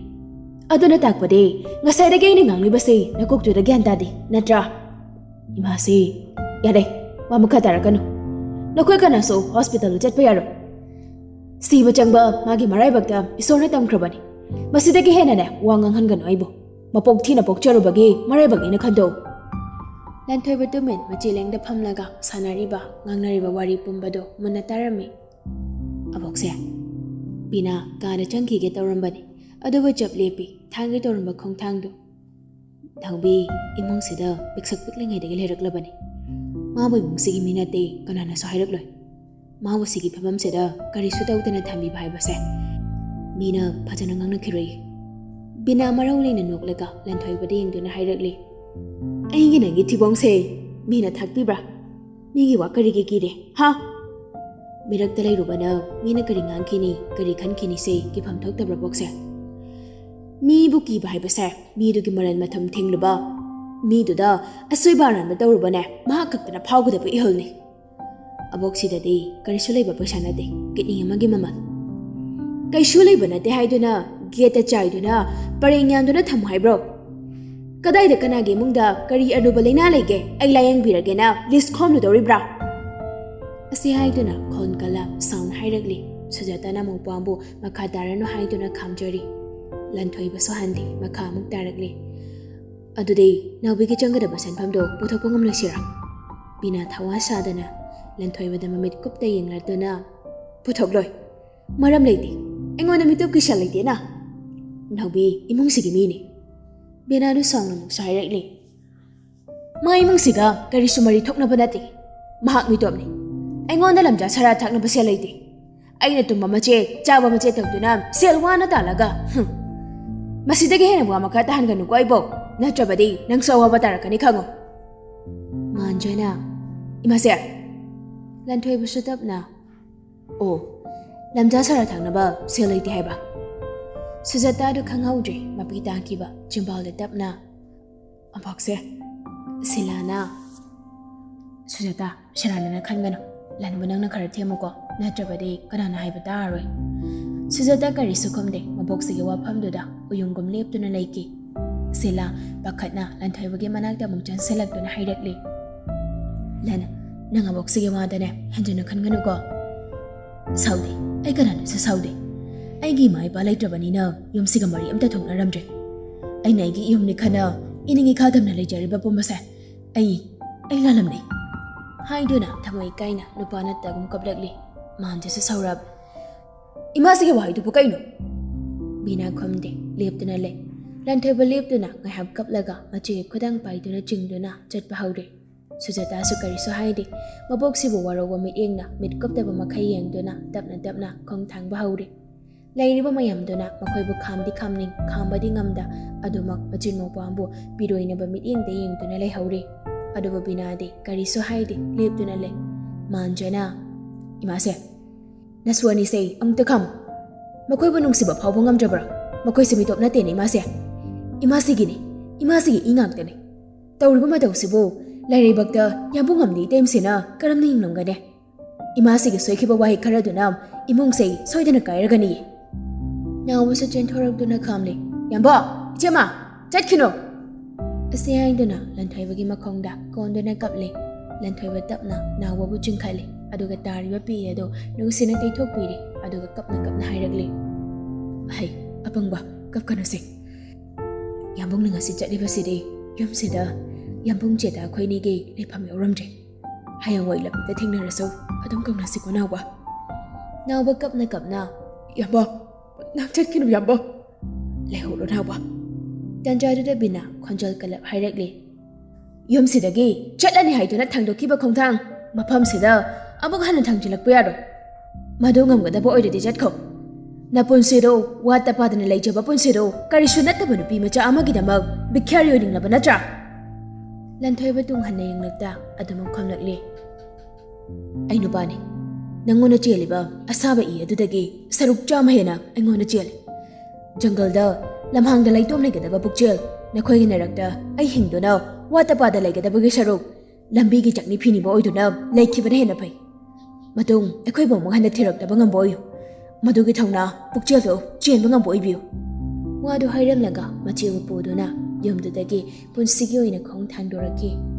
ꯑꯗꯨꯅ ꯇꯥꯛꯄꯗꯤ ꯉꯁꯥꯏꯗꯒꯤ ꯑꯩꯅ ꯉꯥꯡꯂꯤꯕꯁꯤ ꯅꯀꯣꯛꯇꯨꯗ ꯒ꯭ꯌꯥꯟ ꯇꯥꯗꯦ, ꯅꯠꯇ꯭ꯔꯥ? ꯏꯃꯥꯁꯤ, ꯌꯥꯔꯦ, ꯋꯥ ꯃꯈꯥ ꯇꯥꯔꯛꯀꯅꯨ꯫ ꯅꯈꯣꯏ ꯀꯅꯥꯁꯨ ꯍꯣꯁꯄꯤꯇꯥꯜꯗ ꯆꯠꯄ ꯌꯥꯔꯣꯏ꯫ ꯁꯤꯕ ꯆꯪꯕ ꯃꯥꯒꯤ ꯃꯔꯥꯏꯕꯛꯇ ꯏꯁꯣꯔꯅ ꯇꯝꯈ꯭ꯔꯕꯅꯤ꯫ ꯃꯁꯤꯗꯒꯤ ꯍꯦꯟꯅꯅꯦ ꯋꯥ ꯉꯥꯡꯍꯟꯒꯅꯨ ꯑꯩꯕꯨ꯫ ꯃꯄꯣꯛ ꯊꯤꯅ ꯄꯣꯛꯆꯔꯨꯕꯒꯤ ꯃꯔꯥꯏꯕꯛꯅꯤꯅ ꯈꯟꯗꯣꯛꯎ꯫ ꯂꯟꯊꯣꯏꯕ ꯇꯨꯃꯤꯟ ꯃꯆꯤ ꯂꯦꯡꯗ ꯐꯝꯂꯒ ꯁꯥꯟꯅꯔꯤꯕ, ꯉꯥꯡꯅꯔꯤꯕ ꯋꯥꯔꯤ ꯄꯨꯝꯕꯗꯨ ꯃꯨꯟꯅ ꯇꯥꯔꯝꯃꯤ꯫ ꯑꯕꯣꯛꯁꯦ, ꯕꯤꯅꯥ ꯀꯥꯗ ꯆꯪꯈꯤꯒꯦ ꯇꯧꯔꯝꯕꯅꯤ, ꯑꯗꯨꯕꯨ ꯆꯞ ꯂꯦꯞꯄꯤ, ꯊꯥꯡꯒꯦ ꯇꯧꯔꯝꯕ ꯈꯣꯡꯊꯥꯡꯗꯨ꯫ ꯊꯥꯡꯕꯤ ꯏꯃꯨꯡꯁꯤꯗ ꯄꯤꯛꯁꯛ ꯄꯤꯛꯂꯤꯉꯩꯗꯒꯤ ꯂꯩꯔꯛꯂꯕꯅꯤ꯫ ꯃꯥꯕꯨ ꯏꯃꯨꯡꯁꯤꯒꯤ ꯃꯤ ꯅꯠꯇꯦ, ꯀꯅꯥꯅꯁꯨ ꯍꯥꯏꯔꯛꯂꯣꯏ꯫ ꯃꯥꯕꯨ ꯁꯤꯒꯤ ꯐꯤꯕꯝꯁꯤꯗ ꯀꯔꯤꯁꯨ ꯇꯧꯗꯅ ꯊꯝꯕꯤꯕ ꯍꯥꯏꯕꯁꯦ ꯃꯤꯅ ꯐꯖꯅ ꯉꯥꯡꯅꯈꯤꯔꯣꯏꯌꯦ꯫ ꯕꯤꯅꯥ ꯃꯔꯧ ꯂꯩꯅ ꯅꯣꯛꯂꯒ ꯂꯟꯊꯣꯏꯕꯗ ꯌꯦꯡꯗꯨꯅ ꯍꯥꯏꯔꯛꯂꯤ, "ꯑꯩꯒꯤ ꯅꯪꯒꯤ ꯊꯤꯕꯣꯡꯁꯦ ꯃꯤꯅ ꯊꯥꯛꯄꯤꯕ꯭ꯔꯥ? ꯃꯤꯒꯤ ꯋꯥ ꯀꯔꯤꯒꯤ ꯀꯤꯔꯦ, ꯍꯥ?" ꯃꯤꯔꯛꯇ ꯂꯩꯔꯨꯕꯅ ꯃꯤꯅ ꯀꯔꯤ ꯉꯥꯡꯈꯤꯅꯤ, ꯀꯔꯤ ꯈꯟꯈꯤꯅꯤꯁꯦ ꯀꯤꯐꯝ ꯊꯣꯛꯇꯕ꯭ꯔꯥ ꯄꯣꯛꯁꯦ? ꯃꯤꯕꯨ ꯀꯤꯕ ꯍꯥꯏꯕꯁꯦ ꯃꯤꯗꯨꯒꯤ ꯃꯔꯟ ꯃꯊꯨꯝ ꯊꯦꯡꯂꯨꯕ, ꯃꯤꯗꯨꯗ ꯑꯁꯣꯏꯕ ꯑꯔꯥꯟꯕ ꯇꯧꯔꯨꯕꯅꯦ ꯃꯍꯥꯛ ꯈꯛꯇꯅ ꯐꯥꯎꯒꯗꯕ ꯏꯍꯨꯜꯅꯤ꯫ ꯑꯕꯣꯛꯁꯤꯗꯗꯤ ꯀꯔꯤꯁꯨ ꯂꯩꯕ ꯄꯩꯁꯥ ꯅꯠꯇꯦ, ꯀꯤꯠꯅꯤ ꯑꯃꯒꯤ ꯃꯃꯜ꯫ ꯀꯩꯁꯨ ꯂꯩꯕ ꯅꯠꯇꯦ ꯍꯥꯏꯗꯨꯅ ꯒꯦꯠꯇ ꯆꯥꯏꯗꯨꯅ ꯄꯔꯦꯡ ꯌꯥꯟꯗꯨꯅ ꯊꯝꯃꯨ ꯍꯥꯏꯕ꯭ꯔꯣ? ꯀꯗꯥꯏꯗ ꯀꯅꯥꯒꯤ ꯏꯃꯨꯡꯗ ꯀꯔꯤ ꯑꯔꯨꯕ ꯂꯩꯅꯥ ꯂꯩꯒꯦ? ꯑꯩ ꯂꯥꯌꯦꯡꯕꯤꯔꯒꯦꯅ ꯂꯤꯁ ꯈꯣꯝꯂꯨꯗꯧꯔꯤꯕ꯭ꯔꯥ? ꯑꯁꯤ ꯍꯥꯏꯗꯨꯅ ꯈꯣꯟ ꯀꯜꯂ ꯁꯥꯎꯟ ꯍꯥꯏꯔꯛꯂꯤ꯫ ꯁꯨꯖꯥꯇꯥꯅ ꯃꯧꯄ꯭ꯋꯥꯕꯨ ꯃꯈꯥ ꯇꯥꯔꯅꯨ ꯍꯥꯏꯗꯨꯅ ꯈꯥꯝꯖꯔꯤ꯫ ꯂꯟꯊꯣꯏꯕꯁꯨ ꯍꯟꯗꯦ, ꯃꯈꯥ ꯑꯃꯨꯛ ꯇꯥꯔꯛꯂꯤ꯫ ꯑꯗꯨꯗꯤ ꯅꯥꯎꯕꯤꯒꯤ ꯆꯪꯒꯗꯕ ꯁꯦꯟꯐꯝꯗꯣ ꯄꯨꯊꯣꯛꯄ ꯉꯝꯂꯣꯏꯁꯤꯔꯥ? ꯕꯤꯅꯥ ꯊꯋꯥ ꯁꯥꯗꯅ ꯂꯟꯊꯣꯏꯕꯗ ꯃꯃꯤꯠ ꯀꯨꯞꯇ ꯌꯦꯡꯂꯗꯨꯅ, ꯄꯨꯊꯣꯛꯂꯣꯏ꯫ ꯃꯔꯝ ꯂꯩꯇꯦ꯫ ꯑꯩꯉꯣꯟꯗ ꯃꯤꯇꯣꯞꯀꯤ ꯁꯦꯜ ꯂꯩꯇꯦꯅ꯫ ꯅꯥꯎꯕꯤ ꯏꯃꯨꯡꯁꯤꯒꯤ ꯃꯤꯅꯤ꯫ ꯕꯤꯅꯥꯗꯨ ꯁꯥꯎꯅ ꯑꯃꯨꯛꯁꯨ ꯍꯥꯏꯔꯛꯂꯤ꯫ ꯃꯥ ꯏꯃꯨꯡꯁꯤꯒ ꯀꯔꯤꯁꯨ ꯃꯔꯤ ꯊꯣꯛꯅꯕ ꯅꯠꯇꯦ꯫ ꯃꯍꯥꯛ ꯃꯤꯇꯣꯞꯅꯤ꯫ ꯑꯩꯉꯣꯟꯗ ꯂꯝꯖꯥ ꯁꯔꯥ ꯊꯛꯅꯕ ꯁꯦꯜ ꯂꯩꯇꯦ꯫ ꯑꯩꯅ ꯇꯨꯝꯕ ꯃꯆꯦꯠ, ꯆꯥꯕ ꯃꯆꯦꯠ ꯇꯧꯗꯨꯅ ꯁꯦꯜ ꯋꯥꯅ ꯇꯥꯜꯂꯒ, ꯍꯨꯝ꯫ ꯃꯁꯤꯗꯒꯤ ꯍꯦꯟꯅ ꯋꯥ ꯃꯈꯥ ꯇꯥꯍꯟꯒꯅꯨꯀꯣ ꯑꯩꯕꯣꯛ, ꯅꯠꯇ꯭ꯔꯕꯗꯤ ꯅꯪꯁꯨ ꯑꯋꯥꯕ ꯇꯥꯔꯛꯀꯅꯤ ꯈꯪꯉꯨ꯫ ꯃꯥꯟꯖꯅ, ꯏꯃꯥꯁꯦ꯫ ꯂꯟꯊꯣꯏꯕꯁꯨ ꯇꯞꯅ, ꯑꯣ, ꯂꯝꯖꯥ ꯁꯔꯥ ꯊꯛꯅꯕ ꯁꯦꯜ ꯂꯩꯇꯦ ꯍꯥꯏꯕ? ꯁꯨꯖꯥꯇꯥꯗꯨ ꯈꯪꯍꯧꯗ꯭ꯔꯦ, ꯃꯄꯤ ꯇꯥꯈꯤꯕ ꯆꯤꯝꯕꯥꯜꯗ ꯇꯞꯅ, ꯑꯕꯣꯛꯁꯦ꯫ ꯁꯤꯂꯥꯅ, ꯁꯨꯖꯥꯇꯥ, ꯁꯦꯔꯥꯟꯅꯅ ꯈꯟꯒꯅꯨ꯫ ꯂꯟꯕꯨ ꯅꯪꯅ ꯈꯔ ꯊꯦꯝꯃꯨꯀꯣ, ꯅꯠꯇ꯭ꯔꯕꯗꯤ ꯀꯅꯥꯅ ꯍꯥꯏꯕ ꯇꯥꯔꯔꯣꯏ꯫ ꯁꯨꯖꯥꯇꯥ ꯀꯔꯤꯁꯨ ꯈꯨꯝꯗꯦ, ꯃꯕꯣꯛꯁꯤꯒꯤ ꯋꯥꯐꯝꯗꯨꯗ ꯎꯌꯨꯡꯒꯨꯝ ꯂꯦꯞꯇꯨꯅ ꯂꯩꯈꯤ꯫ ꯁꯤꯂꯥ ꯄꯥꯈꯠꯅ ꯂꯟꯊꯣꯏꯕꯒꯤ ꯃꯅꯥꯛꯇ ꯑꯃꯨꯛ ꯆꯪꯁꯤꯜꯂꯛꯇꯨꯅ ꯍꯥꯏꯔꯛꯂꯤ, ꯂꯟ, ꯅꯪ ꯑꯕꯣꯛꯁꯤꯒꯤ ꯋꯥꯗꯅꯦ ꯍꯦꯟꯖꯟꯅ ꯈꯟꯒꯅꯨꯀꯣ꯫ ꯁꯥꯎꯗꯦ, ꯑꯩ ꯀꯅꯥꯅꯁꯨ ꯁꯥꯎꯗꯦ꯫ ꯑꯩꯒꯤ ꯏꯃꯥ ꯏꯄꯥ ꯂꯩꯇ꯭ꯔꯕꯅꯤꯅ ꯌꯨꯝꯁꯤꯒ ꯃꯔꯤ ꯑꯝꯇ ꯊꯣꯛꯅꯔꯝꯗ꯭ꯔꯦ꯫ ꯑꯩꯅ ꯑꯩꯒꯤ ꯏꯌꯨꯝꯅꯤ ꯈꯟꯅ ꯏꯅꯤꯡ ꯏꯈꯥ ꯇꯝꯅ ꯂꯩꯖꯔꯤꯕ ꯄꯨꯝꯕꯁꯦ ꯑꯩ, ꯑꯩ ꯂꯥꯜꯂꯝꯂꯦ꯫ ꯍꯥꯏꯗꯨꯅ ꯊꯃꯣꯏ ꯀꯥꯏꯅ ꯅꯨꯄꯥ ꯅꯠꯇꯒꯨꯝ ꯀꯞꯂꯛꯂꯤ꯫ ꯃꯥꯟꯖꯁꯨ ꯁꯥꯎꯔꯛ, ꯏꯃꯥꯁꯤꯒꯤ ꯋꯥꯍꯩꯗꯨꯕꯨ ꯀꯩꯅꯣ? ꯕꯤꯅꯥ ꯈꯨꯝꯗꯦ, ꯂꯦꯞꯇꯨꯅ ꯂꯩ꯫ ꯂꯟꯊꯣꯏꯕ ꯂꯦꯞꯇꯨꯅ ꯉꯥꯏꯍꯥꯛ ꯀꯞꯂꯒ ꯃꯆꯦꯒꯤ ꯈꯨꯗꯥꯡ ꯄꯥꯏꯗꯨꯅ ꯆꯤꯡꯗꯨꯅ ꯆꯠꯄ ꯍꯧꯔꯦ꯫ ꯁꯨꯖꯥꯇꯥꯁꯨ ꯀꯔꯤꯁꯨ ꯍꯥꯏꯗꯦ꯫ ꯃꯕꯣꯛꯁꯤꯕꯨ ꯋꯥꯔꯧꯕ ꯃꯤꯠꯌꯦꯡꯅ ꯃꯤꯠ ꯀꯨꯞꯇꯕ ꯃꯈꯩ ꯌꯦꯡꯗꯨꯅ ꯇꯞꯅ ꯇꯞꯅ ꯈꯣꯡ ꯊꯥꯡꯕ ꯍꯧꯔꯦ꯫ ꯂꯩꯔꯤꯕ ꯃꯌꯥꯝꯗꯨꯅ ꯃꯈꯣꯏꯕꯨ ꯈꯥꯝꯗꯤ ꯈꯥꯝꯅꯤꯡ, ꯈꯥꯝꯕꯗꯤ ꯉꯝꯗ, ꯑꯗꯨꯃꯛ ꯃꯆꯤꯟ ꯃꯧꯄ꯭ꯋꯥꯕꯨ ꯄꯤꯔꯣꯏꯅꯕ ꯃꯤꯠꯌꯦꯡꯗ ꯌꯦꯡꯗꯨꯅ ꯂꯩꯍꯧꯔꯦ꯫ ꯑꯗꯨꯕꯨ ꯕꯤꯅꯥꯗꯤ ꯀꯔꯤꯁꯨ ꯍꯥꯏꯗꯦ, ꯂꯦꯞꯇꯨꯅ ꯂꯩ꯫ ꯃꯥꯟꯖꯅ, ꯏꯃꯥꯁꯦ, ꯅꯁꯨ ꯑꯅꯤꯁꯦ ꯑꯃꯨꯛꯇ ꯈꯥꯝꯃꯨ꯫ ꯃꯈꯣꯏꯕꯨ ꯅꯨꯡꯁꯤꯕ ꯐꯥꯎꯕ ꯉꯝꯗ꯭ꯔꯕ꯭ꯔꯥ? ꯃꯈꯣꯏꯁꯦ ꯃꯤꯇꯣꯞ ꯅꯠꯇꯦꯅꯦ, ꯏꯃꯥꯁꯦ꯫ ꯏꯃꯥꯁꯤꯒꯤꯅꯤ, ꯏꯃꯥꯁꯤꯒꯤ ꯏ ꯉꯥꯛꯇꯅꯤ꯫ ꯇꯧꯔꯤꯕ ꯃꯇꯧꯁꯤꯕꯨ ꯂꯥꯏꯔꯩꯕꯛꯇ ꯌꯥꯝꯕꯨꯡ ꯉꯝꯅꯤ ꯏꯇꯩꯃꯁꯤꯅ ꯀꯔꯝꯅ ꯌꯦꯡꯂꯝꯒꯅꯤ? ꯏꯃꯥꯁꯤꯒꯤ ꯁꯣꯏꯈꯤꯕ ꯋꯥꯍꯩ ꯈꯔꯗꯨꯅ ꯏꯃꯨꯡꯁꯦ ꯁꯣꯏꯗꯅ ꯀꯥꯏꯔꯒꯅꯤ꯫ ꯅꯥꯎꯕꯁꯨ ꯆꯦꯟꯊꯣꯔꯛꯇꯨꯅ ꯈꯥꯝꯂꯦ꯫ "ꯌꯥꯝꯕꯣ, ꯏꯆꯦꯃ, ꯆꯠꯈꯤꯅꯨ!" ꯑꯁꯤ ꯍꯥꯏꯗꯨꯅ ꯂꯟꯊꯣꯏꯕꯒꯤ ꯃꯈꯣꯡꯗ ꯀꯣꯟꯗꯨꯅ ꯀꯞꯂꯦ꯫ ꯂꯟꯊꯣꯏꯕ ꯇꯞꯅ ꯅꯥꯎꯕꯕꯨ ꯆꯤꯡꯈꯠꯂꯦ, ꯑꯗꯨꯒ ꯇꯥꯔꯤꯕ ꯄꯤ ꯑꯗꯨ ꯅꯨꯡꯁꯤꯅ ꯇꯩꯊꯣꯛꯄꯤꯔꯦ, ꯑꯗꯨꯒ ꯀꯞꯅ ꯀꯞꯅ ꯍꯥꯏꯔꯛꯂꯦ, "ꯍꯩ, ꯑꯄꯪꯕ, ꯀꯞꯀꯅꯨꯁꯦ꯫ ꯌꯥꯝꯕꯨꯡꯅ ꯉꯁꯤ ꯆꯠꯂꯤꯕꯁꯤꯗꯤ ꯌꯨꯝꯁꯤꯗ ꯌꯥꯝꯕꯨꯡ ꯆꯦꯗ ꯑꯩꯈꯣꯏꯅꯤꯒꯤ ꯂꯩꯐꯝ ꯌꯥꯎꯔꯝꯗ꯭ꯔꯦ꯫ ꯍꯌꯦꯡꯋꯥꯏ ꯂꯝꯕꯤꯗ ꯊꯦꯡꯅꯔꯁꯨ ꯑꯗꯨꯝ ꯀꯧꯅꯁꯤꯀꯣ ꯅꯥꯎꯕ꯫" ꯅꯥꯎꯕ ꯀꯞꯅ ꯀꯞꯅ, "ꯌꯥꯝꯕ, ꯅꯪ ꯆꯠꯈꯤꯅꯨ ꯌꯥꯝꯕ꯫ ꯂꯩꯍꯧꯔꯣ ꯅꯥꯎꯕ꯫" ꯇꯟꯖꯥꯗꯨꯗ ꯕꯤꯅꯥ ꯈꯣꯟꯖꯦꯜ ꯀꯜꯂꯞ ꯍꯥꯏꯔꯛꯂꯦ, "ꯌꯨꯝꯁꯤꯗꯒꯤ ꯆꯠꯂꯅꯤ ꯍꯥꯏꯗꯨꯅ ꯊꯥꯡꯗꯣꯛꯈꯤꯕ ꯈꯣꯡꯊꯥꯡ ꯃꯐꯝꯁꯤꯗ ꯑꯃꯨꯛ ꯍꯟꯅ ꯊꯥꯡꯖꯤꯜꯂꯛꯄ ꯌꯥꯔꯣꯏ꯫ ꯃꯗꯨ ꯉꯝꯒꯗꯕ ꯑꯣꯏꯔꯗꯤ ꯆꯠꯈꯣ꯫ ꯅꯄꯨꯟꯁꯤꯗꯣ ꯋꯥꯠꯇ ꯄꯥꯗꯅ ꯂꯩꯖꯕ ꯄꯨꯟꯁꯤꯗꯣ ꯀꯔꯤꯁꯨ ꯅꯠꯇꯕ ꯅꯨꯄꯤ ꯃꯆꯥ ꯑꯃꯒꯤꯗꯃꯛ ꯚꯤꯈ꯭ꯌꯥꯔꯤ ꯑꯣꯏꯅꯤꯡꯂꯕ ꯅꯠꯇ꯭ꯔꯥ?" ꯂꯟꯊꯣꯏꯕ ꯇꯨꯡ ꯍꯟꯅ ꯌꯦꯡꯂꯛꯇ ꯑꯗꯨꯃꯛ ꯈꯨꯝꯂꯛꯂꯦ, "ꯑꯩ ꯅꯨꯄꯥꯅꯤ꯫ ꯅꯪꯉꯣꯟꯗ ꯆꯦꯜꯂꯤꯕ ꯑꯁꯥꯕ ꯏ ꯑꯗꯨꯗꯒꯤ ꯁꯔꯨꯛ ꯆꯥꯝꯃ ꯍꯦꯟꯅ ꯑꯩꯉꯣꯟꯗ ꯆꯦꯜꯂꯤ꯫ ꯖꯪꯒꯜꯗ ꯂꯝꯍꯥꯡꯗ ꯂꯩꯇꯣꯝ ꯂꯩꯒꯗꯕ ꯄꯨꯛꯆꯦꯜ ꯅꯈꯣꯏꯒꯤ ꯅꯔꯛꯇ ꯑꯩ ꯍꯤꯡꯗꯨꯅ ꯋꯥꯠꯇ ꯄꯥꯗ ꯂꯩꯒꯗꯕꯒꯤ ꯁꯔꯨꯛ ꯂꯝꯕꯤꯒꯤ ꯆꯥꯛꯅꯤ ꯐꯤꯅꯤꯕ ꯑꯣꯏꯗꯨꯅ ꯂꯩꯈꯤꯕꯅ ꯍꯦꯟꯅ ꯐꯩ꯫ ꯃꯇꯨꯡ ꯑꯩꯈꯣꯏꯕꯨ ꯑꯃꯨꯛ ꯍꯟꯅ ꯊꯤꯔꯛꯇꯕ ꯉꯝꯕ ꯑꯣꯏꯌꯨ꯫ ꯃꯗꯨꯒꯤ ꯊꯧꯅꯥ ꯄꯨꯛꯆꯦꯜꯗꯨ ꯆꯦꯟꯕ ꯉꯝꯕ ꯑꯣꯏꯕꯤꯌꯨ꯫" ꯋꯥꯗꯨ ꯍꯥꯏꯔꯝꯂꯒ ꯃꯆꯦꯕꯨ ꯄꯨꯗꯨꯅ ꯌꯨꯝꯗꯨꯗꯒꯤ ꯄꯨꯟꯁꯤꯒꯤ ꯑꯣꯏꯅ ꯈꯣꯡ ꯊꯥꯡꯗꯣꯔꯛꯈꯤ꯫